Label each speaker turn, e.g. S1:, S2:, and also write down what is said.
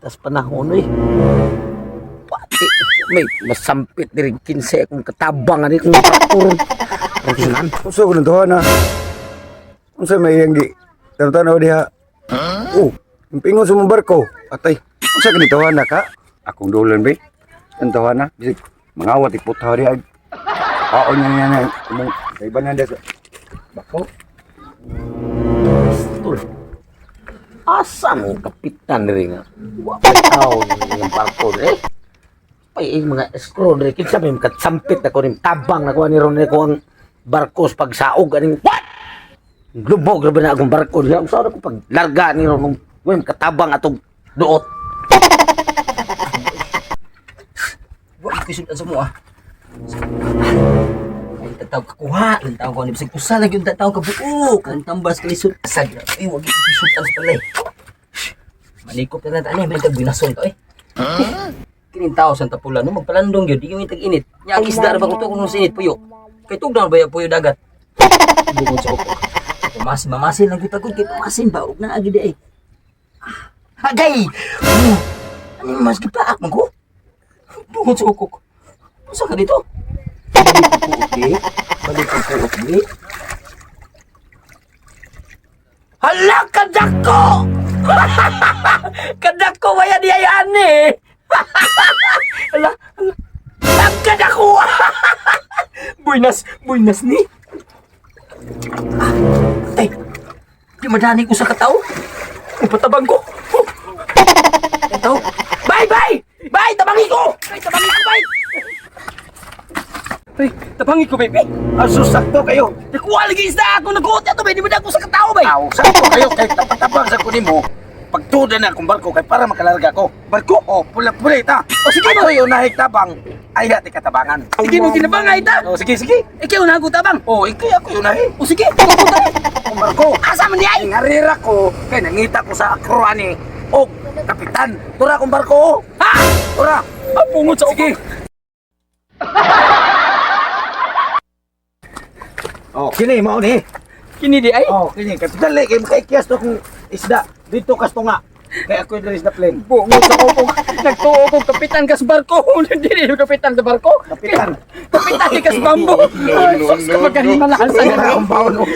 S1: Tas panahon eh. Pati, may masampit diri 15 akong katabang ani kung traktor. Ang sunan.
S2: Unsa ko nang tuha na? Unsa may iyang gi? Tanaw-tanaw diha. Oh, impingon sa mong barko. Atay, unsa ka ni tuha na ka? Akong dulan be. Ang tuha na. Bisig mangawat iputaw diha. Kaon niya niya na. Imong kaibanan diha sa bako.
S1: Tol. Asa mo kapitan diri nga? Wa pa tao ng barko diri. Pay ing mga escrow diri kinsa may makasampit ako ning tabang nako ni ron ko ang barko sa pagsaog aning what? Lubog ra ba na akong barko diha? Unsa ra ko pag larga ni ron wa katabang atong duot.
S3: Wa ko sudan sa mo ah. Ay tataw kakuha, ang tawag ko ni bisag usa lang yung tataw ka buo, kan tambas kalisod asag. Ay wa gyud ko sudan sa palay. Malikop na ta ani, may tag binason ka eh. Kining tao sa tapula no magpalandong gyud, di yung tag-init. Nya ang isda ra ba ko kung sinit puyo. Kay tugnaw ba ya puyo dagat? Bukod sa upo. Pamasin, mamasin lang gyud tagod kay pamasin ba og naa gyud ay. Agay! Oh, ano mas gipaak man ko? Bukod sa ukok. Unsa ka dito? Balik ko okay. Balik ko okay. Hala kadako! Kadako waya di ay ani. Hala, hala. Ang kadako! Buinas, buinas ni. Ah, tay. Di madani ko sa katao. Upatabang ko. Oh. Tao. Bye, bye! Bye, tabangi ko! Bye, tabangi ko, bye! Ay, tabangi ko, baby.
S1: Aso sakto kayo.
S3: Nakuha lagi isda ako, nakuha ato, bay. Di ba na ako sa katao, bay?
S1: Aw, sakto kayo kay tapatabang sa kunin mo. Pagtuda na akong barko kay para makalarga ko. Barko? Oh, pula-pula ita.
S3: O, sige,
S1: Ako yung nahig tabang. Ay hati katabangan.
S3: Sige mo, tinabangay ta.
S1: Oh, sige, sige.
S3: Ikaw na ako tabang.
S1: Oh, ikay ako yung nahig.
S3: O, sige, ako ta.
S1: Akong barko.
S3: Asa man di ay?
S1: Ngarira ko kay nangita ko sa akrani og kapitan. Tura akong barko. Oh.
S3: Ha?
S1: Tura.
S3: Ang bungot sa
S1: Sige. Oh, kini mao ni.
S3: Kini di ay?
S1: Oh, kini kay dali kay makaikyas to kung isda dito kas tunga. Kay ako diri sa plane.
S3: Bungot sa ukok. Nagtuo ko, kapitan kas barko. Hindi yung kapitan sa barko.
S1: Kapitan.
S3: Kapitan ni kas bambo. Ay, sus, kapag ganun malakas.
S1: Tura akong baon. Oh.